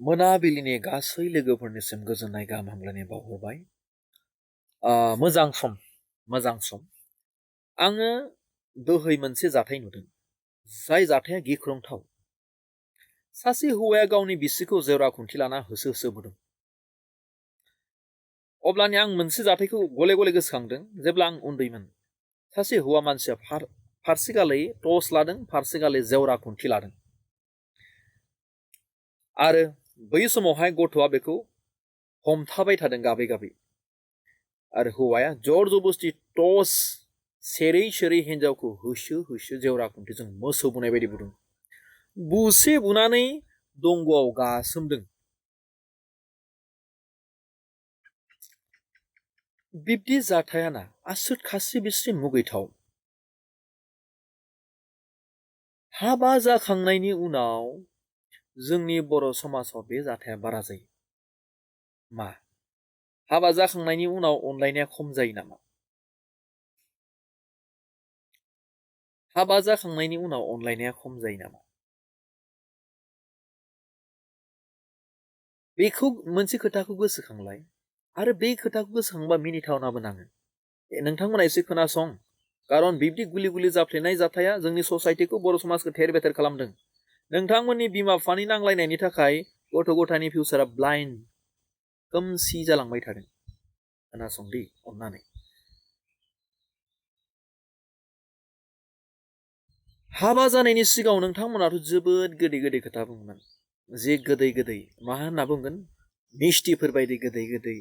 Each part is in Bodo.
मोनाबिलिनि गासै लोगोफोरनिसिम गोजोननाय गाहाम हामलायनाय बावहरबाय। मोजां सम आङो दहाय मोनसे जाथाय नुदों, जाय जाथाया गिख्रंथाव। सासे हौवाया गावनि बिसिखौ जेवरा खुन्थि लाना होसो होसो बुदों। अब्लानि आं मोनसे जाथायखौ गले गले गोसोखांदों। जेब्ला आं उन्दैमोन, सासे हौवा मानसिया फारसे गालै टर्च लादों, फारसे गालै जेवरा खुन्थि लादों। आरो बै समावहाय गथ'आ बेखौ हमथाबाय थादों गाबै गाबै। आरो हौवाया जर जबस्ति टर्च सेरै सेरै हिन्जावखौ होसो होसो जेवरा खुन्थिजों मोसौ बुनाय बायदि बुदों। बुसे बुनानै दंग'आव गासोमदों। बिब्दि जाथायाना आसुत खासि बिस्रि मुगैथाव। हाबा जाखांनायनि उनाव जोंनि बर' समाजाव बे जाथाया बारा जायो। मा? हाबा जाखांनायनि उनाव अनलायनाया खम जायो नामा? हाबा जाखांनायनि उनाव अनलायनाया खम जायो नामा? बेखौ मोनसे खोथाखौ गोसोखांलाय, आरो बे खोथाखौ गोसोखांबा मिनिथावनाबो नाङो। नोंथांमोना एसे खोनासं, खारन बिब्दि गुलि गुलि जाफ्लेनाय जाथाया जोंनि ससाइटिखौ, बर' समाजखौ थेर बेथेर खालामदों। नोंथांमोननि बिमा बिफानि नांलायनायनि थाखाय गथ' गथायनि फिउचारा ब्लाइन्ड, खोमसि जालांबाय थादों। खोनासंदि अननानै। हाबा जानायनि सिगाङाव नोंथांमोनाथ' जोबोद गोदै गोदै खोथा बुङोमोन। जे गोदै गोदै मा होनना बुंगोन, मिस्टिफोर बायदि गोदै गोदै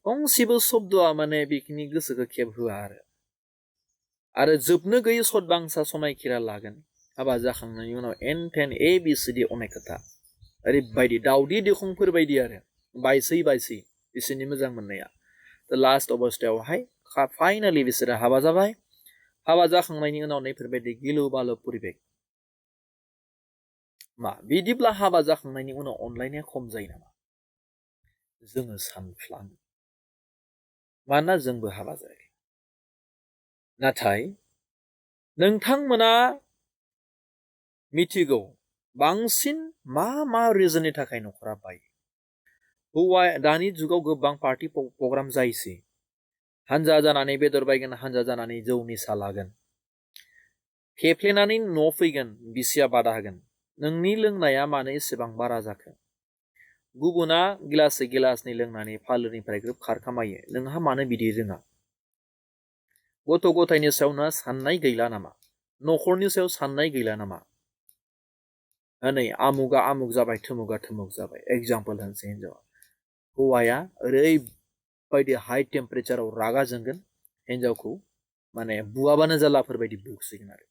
गंसेबो शब्दआ माने बेखिनि गोसोखौ खेबहोआ। आरो जोबनो गैयै सदबांसा समायखिरा लागोन। हाबा जाखांनायनि उनाव एन टेन ABCD अनेक खोथा, ओरैबायदि दाउदै दिखंफोर बायदि आरो बायसै बायसै बिसोरनि मोजां मोननाया। लास्ट अबस्थायावहाय फाइनालि बिसोरो हाबा जाबाय। हाबा जाखांनायनि उनाव नैफोरबायदि गिलु बालु परिबेक। मा बिदिब्ला हाबा जाखांनायनि उनाव अनलायनाया खम जायो नामा? जोङो सानफ्लाङो, मानोना जोंबो हाबा जायाखै। नाथाय नोंथांमोना मिथिगौ बांसिन मा रिजननि थाखाय न'खरा बायो? दानि जुगाव गोबां पार्टि प्रग्राम जायोसै। हानजा जानानै बेदर बायगोन, हानजा जानानै जौ निसा लागोन। फेफ्लेनानै न' फैगोन, बिसिया बादा होगोन। नोंनि लोंनाया मानो एसेबां बारा जाखो? गुबुना गिलासै गिलासनै लोंनानै फालोनिफ्राय ग्रोब खारखामायो, नोंहा मानो बिदि रोङा? गथ' गथायनि सायाव नोंहा साननाय गैला नामा? न'खरनि सायाव साननाय गैला नामा? नै आमुगा आमुग जाबाय, थुमुगा थुमुग जाबाय। एग्जाम्पल होनसै, हिनजावा, हौवाया ओरैबायदि हाइ टेम्पारेचाराव रागा जोंगोन, हिनजावखौ माने बुवाबानो जालाफोर बायदि बुसिगोन आरो।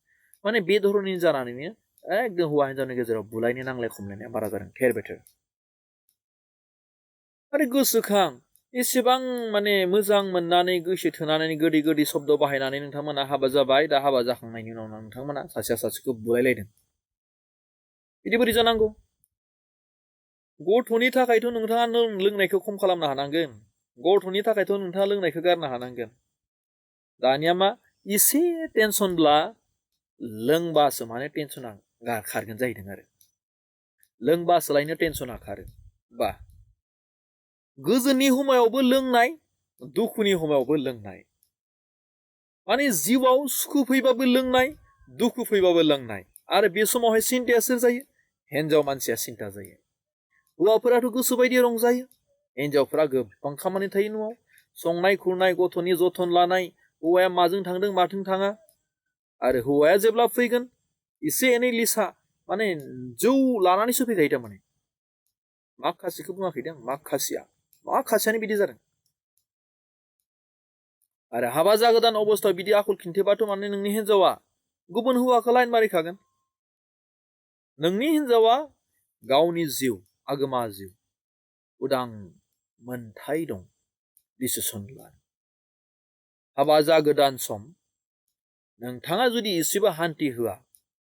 माने बे धरननि जानानैनो एकदम हौवा हिनजावनि गेजेराव बुलायनाय नांलाय खमलायनाया बारा जादों, थेर बेथेर। आरो गोसोखां, एसेबां माने मोजां मोननानै गोसो थोनानै गोदै गोदै शब्द बाहायनानै नोंथांमोना हाबा जाबाय। दा हाबा जाखांनायनि उनाव नोंथांमोना सासेया सासेखौ बुलायलायदों। बिदि बोरै जानांगौ? गथ'नि थाखायथ' नोंथाङा लोंनायखौ खम खालामनो हानांगोन। गथ'नि थाखायथ' नोंथाङा लोंनायखौ गारनो हानांगोन। दानिया मा, एसे टेनसनब्ला लोंबासो माने टेनसना खारगोन जाहैदों आरो। लोंबासो लायनो टेनसना खारो। बा गोजोननि समायावबो लोंनाय, दुखुनि समायावबो लोंनाय। माने जिउआव सुखु फैबाबो लोंनाय, दुखु फैबाबो लोंनाय। आरो बे समावहाय सिन्थाया सोर जायो? हिनजाव मानसिया सिन्था जायो। हौवाफोराथ' गोसोबायदि रंजायो। हिनजावफोरा गोबां खामानि थायो न'आव, संनाय खुरनाय, गथ'नि जोथोन लानाय, हौवाया माजों थांदों माथों थाङा। आरो हौवाया जेब्ला फैगोन, एसे एनै लिसा माने जौ लानानैसो फैखायो थारमाने। माखासेखौ बुङाखै दे, माखासेयानो बिदि जादों। आरो हाबा जागोदान अबस्थायाव बिदि आखल खिन्थोबाथ' माने नोंनि हिनजावा गुबुन हौवाखौ लाइन मारिखागोन। नोंनि हिनजावा गावनि जिउ, आगोमा जिउ, उदां मोनथाय दं डिसिसन लानो। हाबा जागोदान सम, नोंथाङा जुदि एसेबो हान्थि होआ,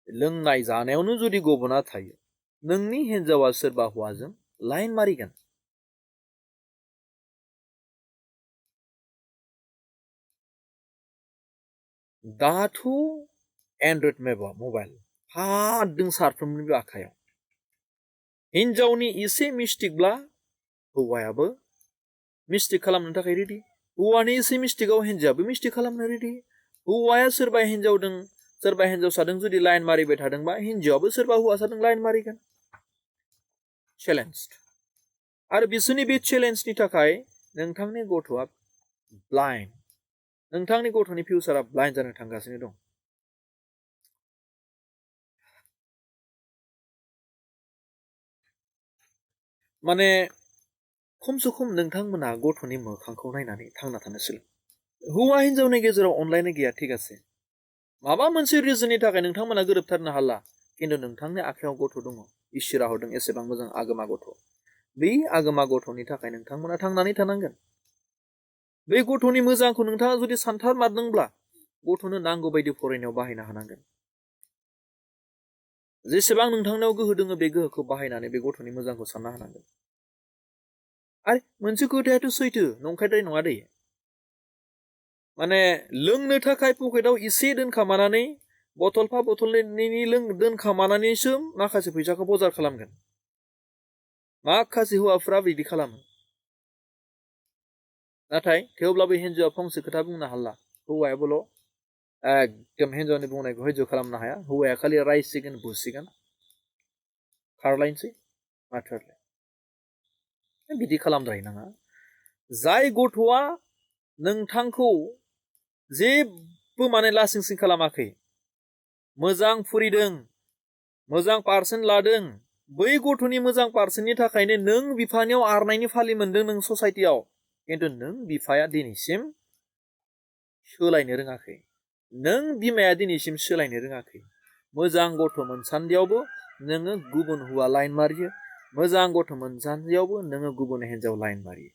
लोंनाय जानायावनो जुदि गब'ना थायो, नोंनि हिनजावा सोरबा हौवाजों लाइन मारिगोन। दाथ' एन्ड्रइड मबाइल हादों साफ्रोमनिबो आखायाव। हिन्जावनि एसे मिस्टेकब्ला हौवायाबो मिस्टेक खालामनो थाखाय रेडि हौवानि एसे मिस्टेकआव हिन्जावाबो मिस्टेक खालामनो रेडि हौवाया सोरबा हिन्जावदों सोरबा हिन्जावसादों जुदि लाइन मारिबाय थादोंबा हिन्जावाबो सोरबा हौवासादों लाइन मारिगोन चेलेन्ज आरो बिसोरनि बे चेलेन्जनि थाखाय नोंथांनि गथ'आ ब्लाइन्ड नोंथांनि गथ'नि फिउचारा ब्लाइन्ड जानो थांगासिनो दं माने खमसे खम नोंथांमोना गथ'नि मोखांखौ नायनानै थांना थानो सोलों हौवा हिन्जावनि गेजेराव अनलायनाय गैया थिग আছে माबा मोनसे रिजननि थाखाय नोंथांमोना गोरोबथारनो हाला खिन्थु नोंथांनि आखायाव गथ' दङ इसोरा हरदों एसेबां मोजां आगोमा गथ' बै आगोमा गथ'नि थाखाय नोंथांमोना थांनानै थानांगोन बे गथ'नि मोजांखौ नोंथाङा जुदि सानथारमारदोंब्ला गथ'नो नांगौ बायदि फरायनायाव बाहायनो हानांगोन जेसेबां नोंथांनाव गोहो दोङो बे गोहोखौ बाहायनानै बे गथ'नि मोजांखौ साननो हानांगोन आरो मोनसे खोथायाथ' सैथो नंखायद्राय नङा दै माने लोंनो थाखाय पकेटाव एसे दोनखामानानै बथलफा बथलनि दोनखामानानैसो माखासे फैसाखौ बजार खालामगोन माखासे हौवाफ्रा बिदि खालामो नाथाय थेवब्लाबो हिन्जावआ फंसे खोथा बुंनो हाला हौवायाबोल' एकदम हिन्जावनि बुंनायखौ हयज' खालामनो हाया हौवाया खालि रायसिगोन बुसिगोन खारलायनोसै माथोआलाय बिदि खालामद्रायनाङा जाय गथ'आ नोंथांखौ जेबो माने लासिंसिं खालामाखै मोजां फरायदों मोजां पार्सेन्ट लादों बै गथ'नि मोजां पार्सेन्टनि थाखायनो नों बिफानियाव आरनायनि फालि मोनदों नों ससाइटियाव खिन्थु नों बिफाया दिनैसिम सोलायनो रोङाखै नों बिमाया दिनैसिम सोलायनो रोङाखै मोजां गथ' मोनसान्दियावबो नोङो गुबुन हौवा लाइन मारियो मोजां गथ' मोनसान्दियावबो नोङो गुबुन हिन्जाव लाइन मारियो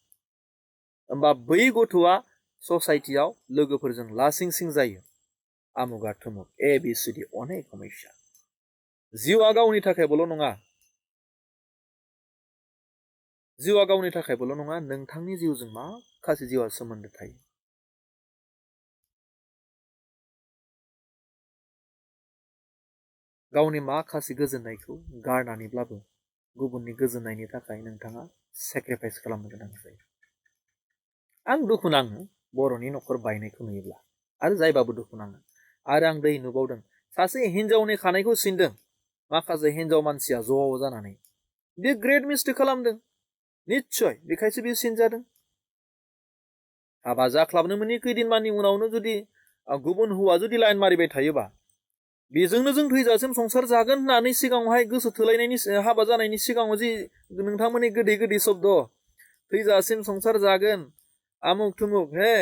होमबा बै गथ'आ ससाइटियाव लोगोफोरजों लासिंसिं जायो आमुगा थुमुग ABCD अनेक समस्या जिउआ गावनि थाखायबोल' नङा जिउआ गावनि थाखायबोल' नङा नोंथांनि जिउजों माखासे जिउआ सोमोन्दो थायो गावनि माखासे गोजोननायखौ गारनानैब्लाबो गुबुननि गोजोननायनि थाखाय नोंथाङा सेक्रिफाइस खालामनो गोनां जायो आं दुखु नाङो बर'नि न'खर बायनायखौ नुयोब्ला आरो जायबाबो दुखु नाङो आरो आं दै नुबावदों सासे हिन्जावनि खानायखौ सिनदों माखासे हिन्जाव मानसिया ज' जानानै बे ग्रेट मिस्टेक खालामदों निस्सय बेखायसो बे सिनजादों हाबा जाख्लाबनो मोनि खैदिनमानि उनावनो जुदि गुबुन हौवा जुदि लाइन मारिबाय थायोबा बेजोंनो जों थैजासिम संसार जागोन होननानै सिगाङावहाय गोसो थोलायनायनि हाबा जानायनि सिगाङाव जि नोंथांमोननि गोदै गोदै शब्द थैजासिम संसार जागोन आमुक थुमुक हे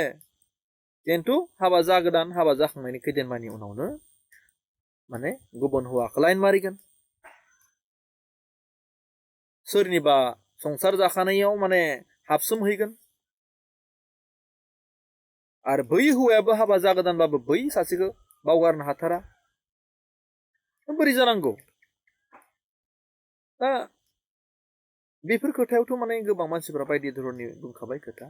खिन्थु हाबा जागोदान हाबा जाखांनायनि खैदिनमानि उनावनो माने गुबुन हौवाखौ लाइन मारिगोन सोरनिबा संसार जाखानायाव माने हाबसोमहैगोन आरो बै हौवायाबो हाबा जागोदानबाबो बै सासेखौ बावगारनो हाथारा बोरै जानांगौ दा बेफोर खोथायावथ' माने गोबां मानसिफोरा बायदि धरननि बुंखाबाय खोथा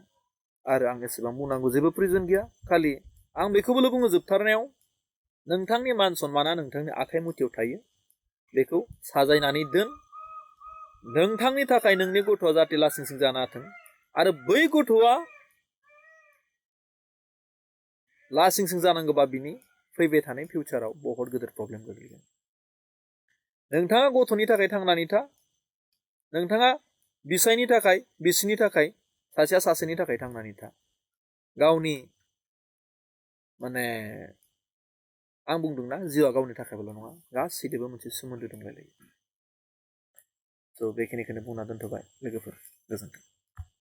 आरो आं एसेबां बुंनांगौ जेबो प्रयोजन गैया खालि आं बेखौबोल' बुङो जोबथारनायाव नोंथांनि मान सन्माना नोंथांनि आखाइ मुथियाव थायो बेखौ साजायनानै दोन नोंथांनि थाखाय नोंनि गथ'आ जाहाथे लासिंसिं जानो हाथों आरो बै गथ'आ लासिंसिं जानांगौबा बिनि फैबाय थानाय फिउचाराव बहुत गिदिर प्रब्लेम गोग्लैगोन नोंथाङा गथ'नि थाखाय थांनानै था नोंथाङा बिसायनि थाखाय बिसिनि थाखाय सासेया सासेनि थाखाय थांनानै था गावनि माने आं बुंदोंना जिउआ गावनि थाखायबोल' नङा गासैजोंबो मोनसे सोमोन्दो दंलायलायो स' बेखिनिखौनो बुंना दोनथ'बाय लोगोफोर गोजोन्थों